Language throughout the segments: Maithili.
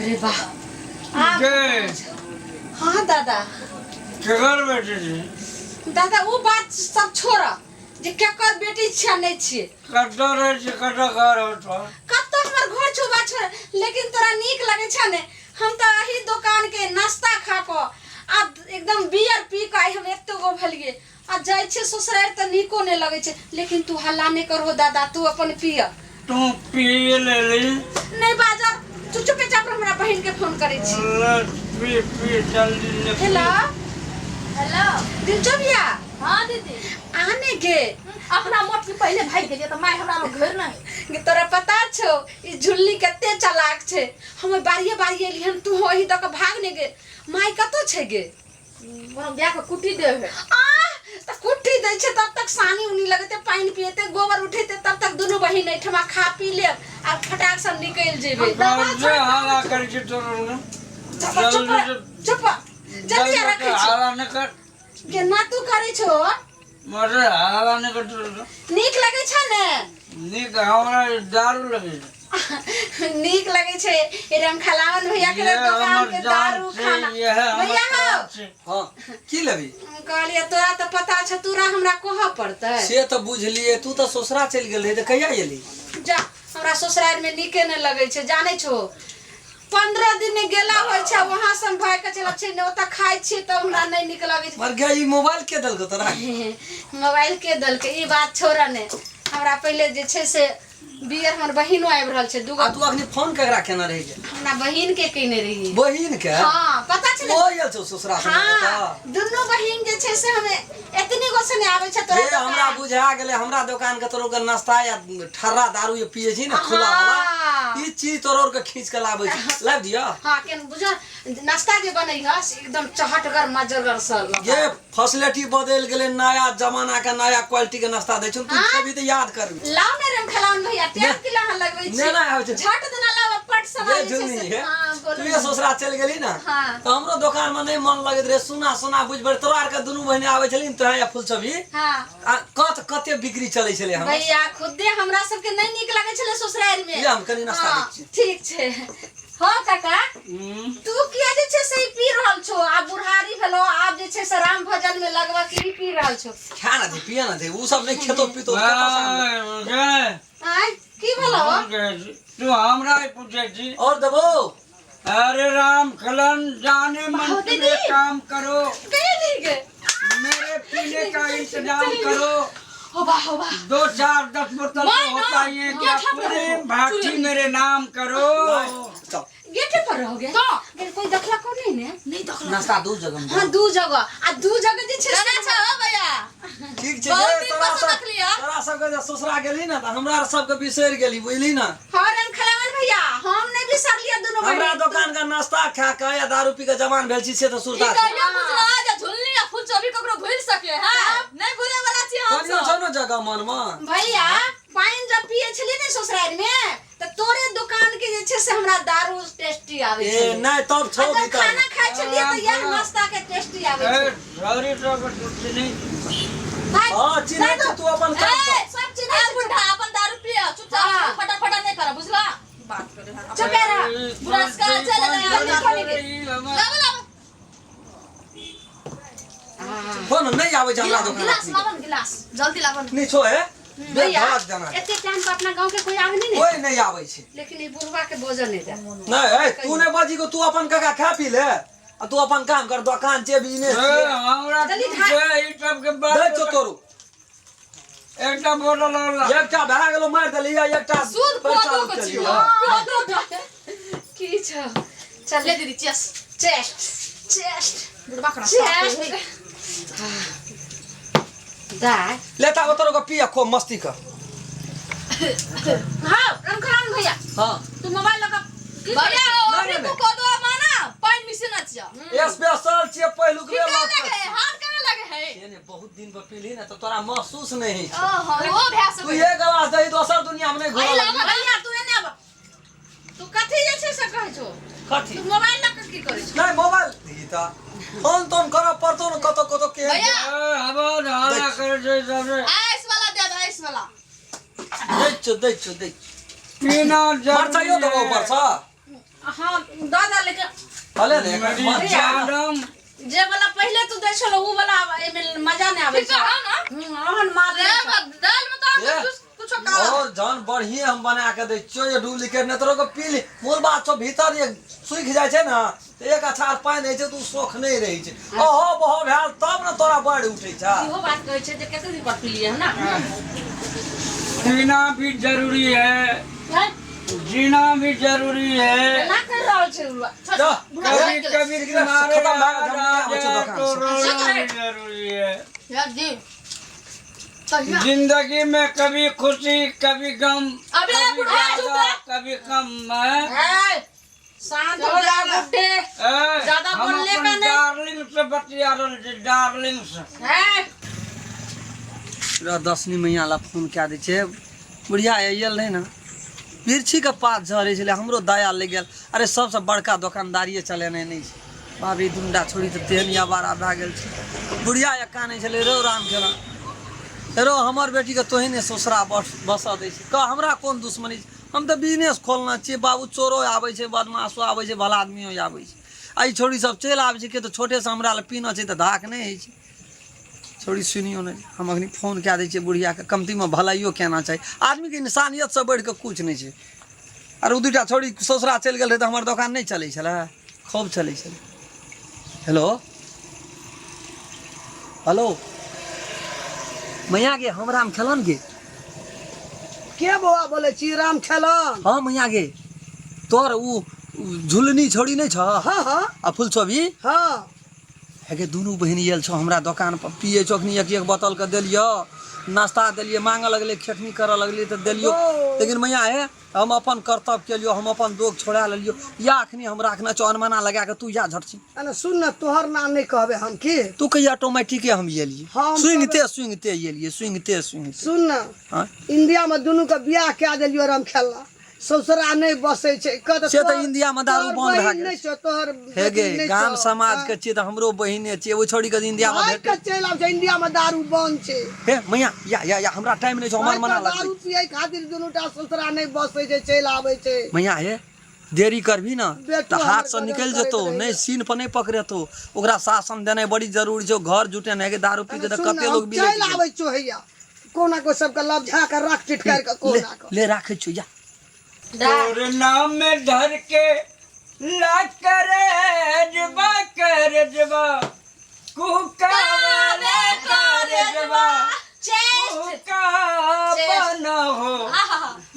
रे बाप आब गे हाँ दादा केकर बेटी छी दादा ओ बात सब छोड़ जे केकर बेटी छियै नहि छियै कतऽ रहै छी कतऽ घर हो तोहर कतऽ हमर घर छौ बात छोड़ लेकिन तोरा नीक लगै छै ने हम तऽ एही दोकान के नाश्ता खा कऽ आ एकदम बियर पी कऽ आइ हम एते गो भेलियै आ जाइ छियै ससुरारि तऽ नीको नहि लगै छै लेकिन तू हल्ला नहि करहो दादा तू अपन पिय तू पी लेली नहि बाजब तू चुपेचाप हमरा बहिन के फोन करै छी ले, पी पी जल्दी ने पी। हेलो हेलो दिलचो भैया हाँ दीदी आने गे अपना मोट के पहले भागि गेलियै तऽ माय हमरा मे घर नहि गे तोरा पता छौ ई झुल्ली कते चालाक छै हम बारिये बारिये एलिहन तू ओही दऽ कऽ भाग ने गे माय कतौ छै गे ओना बियाह के कुटी दे है आ तऽ कुट्टी दै छै तब तक सानी उनी लगेते पानि पिएते गोबर उठेते तब तक दुनू बहिन एहिठमा खा पी लेब आ फटाक से निकलि जेबै दर्जे हल्ला करै छी तोरा ने चुप चुप चुप जल्दी रखै छी हल्ला नहि कर केना तू करै छो मरे हल्ला नहि कर तोरा नीक लगै छै ने नीक हमरा दारू लगै छै नीक लगै छै ए रमखलावन भैया के ये दुकान हमर के जान दारू छै, खाना ये हमर भैया हौ जान छै। हाँ की लेबी हम कहलियै तोरा तऽ पता छौ तोरा हमरा कहऽ पड़तै से तऽ बुझलियै तू तऽ ससुरा चलि गेल रही तऽ कहिया एली जा हमरा ससुरारि में नीके नहि लगै छै जानै छो 15 दिन नहि गेला होइ छै वहाँ से हम भागि के चलि छै ने ओतऽ खाइ छियै तऽ हमरा नहि नीक लगै छै मर गया ई मोबाइल के देलको तोरा मोबाइल के देलकै ई बात छोड़ऽ ने हमरा पहिले जे छै से बियर हमर बहिनो आबि रहल छै दूगो आ तू अखनी फोन केकरा केने रही गे? हमरा बहिन के केने रहियै बहिन के हाँ पता छै ने ओ आयल छौ ससुरा से हाँ दुनू बहिन जे छै से हमे एतनी गो से नहि आबै छै तोरा ये हमरा दोकान। बुझा गेलै हमरा दोकान के तोरो के नाश्ता या ठर्रा दारू ये पिए छी ने खुला वाला हाँ। ई चीज तोरो के खींच के लाबै छी लाबि दिअ हाँ केन बुझ नाश्ता जे बनै ह से एकदम चहटगर मजगर से ये फैसिलिटी बदलि गेलै नया जमाना के नया क्वालिटी के नाश्ता दै छौ तू खेबी तऽ याद करबी लाओ ने रम खेलाउन भैया टाइम की अहाँ लगबै छी नहि, नहि, आबै छै। झट देना लाओ पट समा ये जे छै झुन्नी से है हाँ तू बोलू ये ससुरा चलि गेली ने हाँ। तऽ हमरो दोकान में नहीं मन लगैत रहे सुना सुना बुझ पड़े तोरा आरके दुनू बहिने आबै छली ने तोहे या फुलछबी हाँ आ कत कते बिक्री चलै छलै हमर भैया खुदे हमरा सबके नहि नीक लगै छलै ससुरारि में ले, हम कनि नाश्ता हाँ, दै छी। ठीक छै हाँ काका तू किया जे छै से ई पी रहल छो आब बुढ़ारी भेलो आब जे छै से राम भजन में लगवा के ई पी रहल छो खा ना दे पिया ना दे उ सब नहीं खेतो पीतो कतऽ से आनबै? गे, आय की भेलो गे, तू हमरा ही पूछे छी और देबो अरे राम खलन जाने मन तुम एक काम करो कहिया नहीं गे मेरे पीने का इंतजाम करो हो बा हो बा दो चार दस बोतल तो मैं ना, होता ही है क्या गेठा पर पूरे रहो। भाटी मेरे नाम करो चल गेटे पर रहोगे तो? गेल कोई देखला को नहीं ने नहीं देखल नाश्ता दू जगह में हाँ दू जगह आ दू जगह जे छै केना से छौ हो भैया ठीक छै बहुत गे, दिन तोरा पर सब देखलियऽ। तोरा सबके जे ससुरा गेली ने तऽ हमरा आर सबके बिसरि गेली बुझली ने हाँ रंग खलावन भैया हम नहीं बिसरलियै दुनू हमरा बहिन दोकान के नाश्ता खा के या दारू पी के जवान भेल छी से तऽ ई सुरता छै कहियो बुझलो जे झुलनी आ फुलचोभी ककरो भूलि सके है नहीं भूले वाला छी हम कनियो सब छौ ने जगह मन मे भैया पानि जब पिए छलियै ने ससुरारि में तऽ तोरे दुकान के जे छै से हमरा दारू टेस्टी आबै ए छलै नहि तब छौ आ जब भीतर खाना खाइ छलियै तऽ इएह नाश्ता के टेस्टी आबै ए, छलै सॉरी तो नहीं भाइ, हँ चिन्है छी तू अपन काम ए, कर। सब चिन्है ए छी। बुढ़ा अपन दारू पिय चुपचाप हाँ। फटा फटा नहीं कर बुझला बात करे है चुप रह पुरस्कार चले लाबो लाबो फोन नहि आबै छै हमरा दोकान गिलास अखनी। लाबो न गिलास जल्दी लाबो न नहि छो हे भैया धड़क जाना एते टाइम पर अपना गांव के कोई आवे नहीं ने कोई नहि आबै छै लेकिन ई बुढ़वा के भोजन नहीं दे नहि ए तू नहि बजी को तू अपन काका खा पी ले आ तू अपन काम कर दोकान छै बिजनेस ए, हमरा जल्दी तू खा। छै ई सब के दै बात छौ तोरू एकटा बोतल और ला। एकटा भए गेलो मारि देली आ एकटा सूद पैसा कोदो के लुटेली, छियो हँ। कोदो के की छौ चल ले दीदी चेस चेस्ट चेस्ट बुढ़बा खाना चेस्ट दाय ले ता तोरो के पिया खूब मस्ती कर हाँ रंगखराम भैया हाँ तू मोबाइल लगा की भैया नहीं, अभी नहीं। तू कोदो माना पानि मिसे ना छियो स्पेशल छियै पहिलुक की बेर केना लग लगे है हाथ केना लगे है से ने बहुत दिन पर पीली ने तो तोरा महसूस नहीं होइ छै ओहो ओ भए तू सकै एक आवाज दही दोसर दुनिया में नहीं अहि घुरल लाबो भैया तू एने आब तू कथी जे छै से कहै छौ कथी तू मोबाइल लऽ कऽ की करै छौ नहीं मोबाइल ई तऽ फोन तोन करऽ पड़तौ ने कतौ कतौ के भैया ए, आवाज हल्ला करै छै सबरे आइस वाला दे दे आइस वाला दै छौ दै छौ दै छौ पीना मरचाइयो जरूरी देबो है। ऊपर सँ हाँ दऽ दे लेकिन हले ने मेरी मजा जानम जे वाला पहिले तू दै छलो उ वाला एमे मजा नहि आबै ठीक छै है ना ओहन माल रे नहि छै। दाल में तो ए, कुछ कुछ काला और जहन बढ़िए हम बना के दै छियौ जे डुप्लीकेट नहि तोरो के पी ली मूल बात छौ भीतर जे सूखि जाइ छै ने तऽ एक अछार पानि रहै छै तऽ ओ सोख नहि रहै छै अहो बहो भेल तब ने तोरा बाढ़ि उठै छै इहो बात कहै छै जे कते दिन पर पीलियै हन ना पीना भी जरूरी है हैं? जीना भी जरूरी है एना करि रहल छै उलुआ। जा, कभी कभी तुम्हारे खत्म भए याद गेल, आ हम नहि आबै छियौ जाए दोकान तो से। रोना भी जरूरी है यार जी तहिया जिंदगी में कभी खुशी कभी गम अबे कभी बुढ़ा चुप ज्यादा रह। कभी कम है ए, शांत हो जा गुड्डे ए, ज्यादा हम बोलने का अपन नहीं। डार्लिंग से बतिया रहल छी डार्लिंग से हैं? र दसनी मैया ला फोन कए दै छै बुढ़िया आयल रहै ने मिर्चीके पात झड़ै छलै हमरो दया लागि गेल अरे सबसँ बड़का दोकानदारिए चलेनाइ नहि छै बाप रे दुनूटा छोड़ी तऽ तेहन आवारा भए गेल छै बुढ़िया एक कानै छलै रौ राम खेला रौ हमर बेटीके तोहे ने ससुरा बसऽ दै छै कह हमरा कोन दुश्मनी छै हम तऽ बिजनेस खोलने छियै बाबू चोरो आबै छै बदमाशो आबै छै भला आदमियो आबै छै आ ई छोड़ी सब चलि आबै छै के तऽ छोटेसँ हमरा लग पीना छै तऽ धाक नहि होइ छै छोड़ी सुनियो नहि हम अखनी फोन कए दै छियै बुढ़ियाके कमतीमे भलाइयो केना चाही आदमीके इंसानियतसँ बढ़ि कऽ किछु नहि छै आर ओ दूटा छोड़ी ससुरा चलि गेल रहै तऽ हमर दोकान नहि चलै छलै खूब चलै छलै हेलो हेलो मैया गे हम राम खेलन गे के बौआ बोलै छी राम खेलन हाँ मैया गे तोहर उ झुलनी छोड़ी नहि छ हाँ हाँ आ फुलचोभी हाँ हे दुनू बहिन आयल छौ हमरा दोकान पर पियै छौ अखनी एक एक बोतल के देलियो नाश्ता देलियै मांगऽ लगलै खेखनी करऽ लगलै तऽ देलियो लेकिन मैया हे हम अपन कर्तव्य केलियो हम अपन दोग छोड़ा लेलियो या अखनी हम राखने छौ अनमना लगा के तू या झटसी अने सुन ने तोहर नाम नहि कहबे हम की तू कहिया ऑटोमेटिके हम एलियै हम सुनिते सुनिते एलियै सुनिते सुनिते सुन ने हाँ इंडिया में दुनू के बियाह कए देलियो राम खेलना ससुरा नहि बसै छै कह से तऽ इंडिया मे दारू तोहर बंद भए बहिन गेल नहि छौ तोहर हे गे बेटी नहि गाम छौ। समाज के छियै तऽ हमरो बहिने छियै ओहि छोड़ी के इंडिया मे भागि भेटै के चलि आब छै इंडिया में दारू बंद छै हे मैया या या या हमरा टाइम नहि छौ हमर भागि मना के लगबै दारू पियै खातिर दुनू टा ससुरा नहि बसै छै चलि आबै छै मैया हे देरी करबही ने बेटो तऽ हमर हाथसँ गजब निकलि करैत जेतौ रहैए। नहि सीन पर नहि पकड़ेतौ ओकरा शासन देनाइ बड़ी जरूरी छौ घर जुटेनाइ के दारू पी के तऽ सुन ने, कते हम लोग बिलटि चलि आबै छौ हैया कोना को सबके लपझा के रख टिटकार के गेल। कोना ले ले राखै छियौ या तोर नाम में धर के ला करे जबा करे जबा कुकावे करे जबा कुका बना हो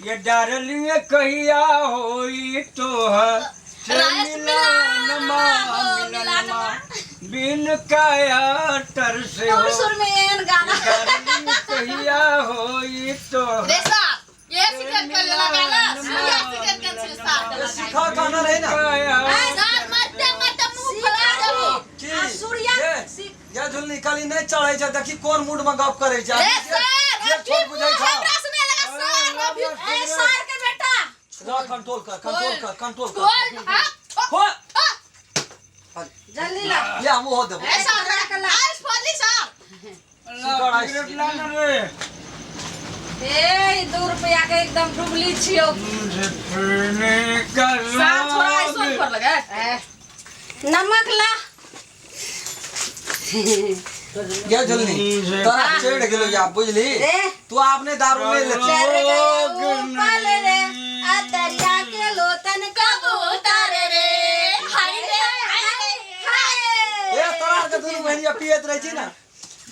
ये डार्लिंग कहिया होई तोहर से रास मिलन मा हो, मिलन मिलन मा बिन काया तर से हो सुर सुर में एहन गाना डार्लिंग कहिया होई तोहर रे साहब ये सिगरेट कर लगा ना ये सिगरेट कर से साथ लगा सिखा गाना रहै ने काया सार मरते मरते मुंह फुला देबो की आ सूर्या ये सिख ये झुलनी खाली नहि चढ़ै छै देखी कोन मूड में गप करै छै रे जे- सर जे अभी छोट बुझै मुंह छौ हमरा सुने लगा सर अभी ए सार के बेटा रह कंट्रोल कर कंट्रोल कर कंट्रोल कर खोल हां हो जल्दी ला ले हम ओहो देबो ए सर आज फोली सर सिगरेट लाना रे ए 2 रुपया के एकदम डुबली छियो मुझे पीने का सर थोड़ा ऐसा राग पर लगा ए, नमक ला ये झुलनी तोरा चढ़ गेलो या बुझली रे तू आपने दारू नहीं लेती चढ़ गया ऊपर रे आ दरिया के लोतन कबूतर रे हाय रे हाय रे हाय ए तोरा के दुनू बहिनिया पियत रहै छी ने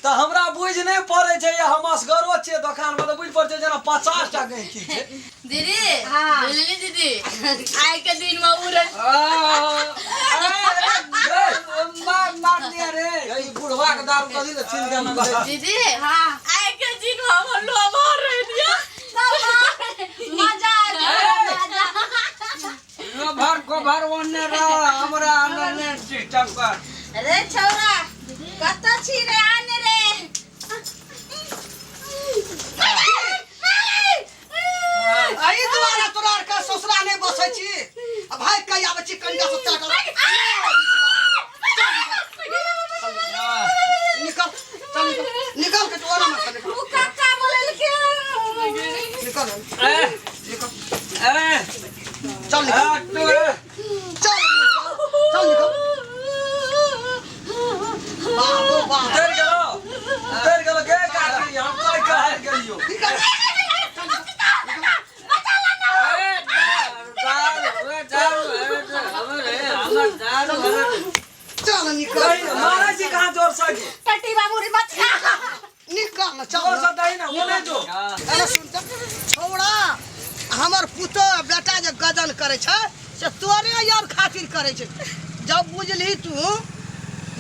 तऽ हमरा बुझि नहि पड़ै छै या हम असगरो छियै दोकानमे तऽ बुझि पड़ै छै जेना 50 टा गैंकी छै दीदी हाँ। बुझली दीदी आइ के दिन में उड़ल मार मार दिया रे ए, ई बुढ़वा के दारू कथी लए छीन के आनल छै? दीदी हाँ आइ के दिन में हम लोभर रह दिया मजा आ गया मजा लोभर कोभर ओने रह हमरा अंदर ने सिस्टम कर रे छौरा कत छी रे आन रे एहि दुआरे तोरा आरके ससुरा नहि बसै छी आ भागि कऽ आबै छी कनिका से चाटल निकल चल निकल निकल के तोरा मत निकल उ काका बोललके निकल ए निकल ए चल निकल तोरे दारू चल निकल। मारै छी कहाँ जोर से? टट्टी बाबू रे बच्चा। निकल न, चल जोर न। से दही ना, वो नहीं जो। अरे सुन त छौड़ा, हमर पुतोह बेटा जे गजन करै छै से तोरे यार खातिर करै छै। जब बुझलही तू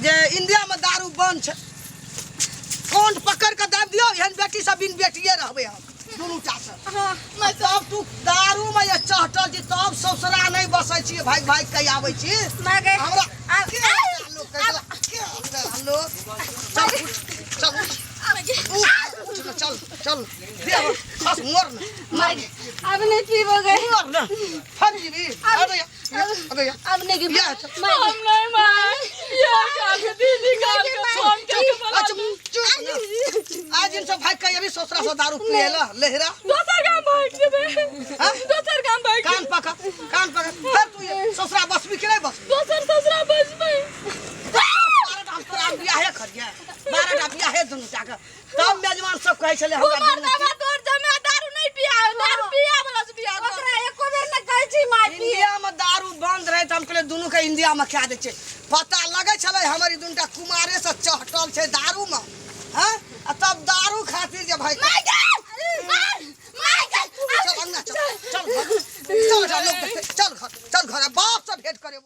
जे इंडिया में दारू बंद छै, कोन पकड़ के दाबि दियौ, एहन बेटी सब बिन बेटिए रहबै हम दुनू टा से। तब तू दारू में जे चहटल छी तब ससुरा नहि बसै छी, भागि भागि के आबै छी। माय गे। हमरा के लोक कहै छलै, के हमरा लोक? चल उठ, चल उठ, उठ, उठ न, चल चल दे अब, खस मोर न, माय गे, अब नहीं पीबो गे। मोर न, फर जीबी। अबे या, अबे या। अब नहीं पीबो। या, चल। माय गे। हम नहीं माय, ये का दीदी का के फोन के के बोला। अच्छा, चुप न। आज दिन सब भाग के अभी ससुरा से दारू पिए ला लेहरा। दोसर गाम भागि जेबै। हाँ? दोसर गाम भागि। कान पकड़, कान पकड़। फिर तू ये ससुरा बसबी कि नहीं बसबी? दोसर ससुरा बसबै। 12 टा हम तोरा बियाहे करिए, 12 टा बियाहे दुनू टा के। तब मेजबान सब कहै छलै हमरा उमर दुनू। दाबा तोर जमे दारू नहीं पिया, दारू पिया वाला से बियाह कर। ओकरा एको बेर ने कहै छी माय पिए। इंडिया में दारू बंद रहे त हम कहलियै दुनू के इंडिया में खा दै छै। पता लगै छलै हमर ई दुनू टा कुमारे से चहटल छै दारू में। हाँ, आ तब दारू खातिर जे भाई माय।